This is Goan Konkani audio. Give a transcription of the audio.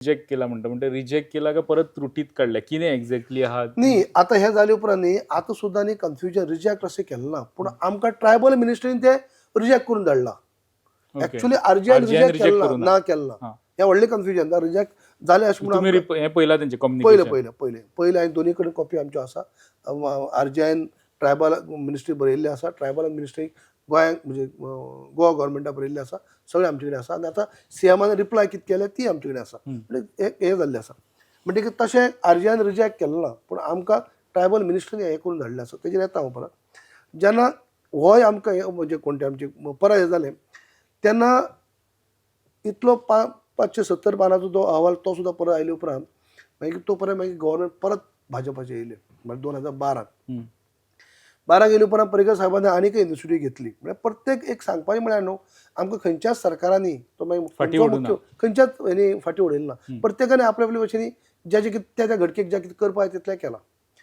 रिजेक्ट केला म्हणटा, म्हणटा रिजेक्ट केला काय परत त्रुटीत काडल्या, कितें एक्झॅक्टली आहा? न्ही, आतां हें जाले उपरांत न्ही, आतां सुद्दां न्ही कन्फ्युजन, रिजेक्ट अशें केलें ना, पूण आमकां ट्रायबल मिनिस्ट्रीन ते रिजेक्ट करून धाडला. एक्चुअली आरजीआयन RGI न रिजेक्ट reject केलें ना. करूं ना. ना केलें ना. हें व्हडलें कन्फ्युजन, रिजेक्ट जालें अशें म्हणून तुमी आमकां हें पयला तेंचें पयलें. कम्युनिकेशन? पयलें पयलें पयलें हांवें दोनी कडेन कॉपी आमच्यो आसा. आरजीआयन ट्रायबल मिनिस्ट्री बरयल्लें आसा, ट्रायबल मिनिस्ट्री गोंयांक म्हणजे गोवा गव्हर्मेंटाक बरयल्लें आसा, सगळें आमचे कडेन आसा. आनी आतां सीएमान रिप्लाय कितें केल्या ती आमचे कडेन आसा. म्हणजे हें हें जाल्लें आसा. म्हणटकीर तशें आरजीआयन रिजेक्ट केलें ना, पूण आमकां ट्रायबल मिनिस्ट्रीन हें करून धाडलें आसा. तेजेर येता हांव परत. जेन्ना होय आमकां हें म्हणजे कोण ते आमचे परत हें जालें तेन्ना इतलो 570 पानांचो तो अहवाल, तो सुद्दां परत आयले उपरांत मागीर तो परत मागीर गव्हर्मेंट परत भाजपाचें येयलें, म्हळ्यार 2012त. 12 गेले उपरांत पर्रीकर साहेबांनी आनीक इनिशिएटीव घेतली. म्हळ्यार प्रत्येक एक सांगपाचें म्हळ्यार न्हू, आमकां खंयच्याच सरकारांनी तो मागीर फाटीं खंयचो उडोवना. मुख्य खंयच्याच हेणी फाटीं उडयलें ना. प्रत्येकान आपल्या आपल्या भशेन ज्या जें कितें त्या त्या घटकेक जें कितें करपाक जाय तितलें केलां.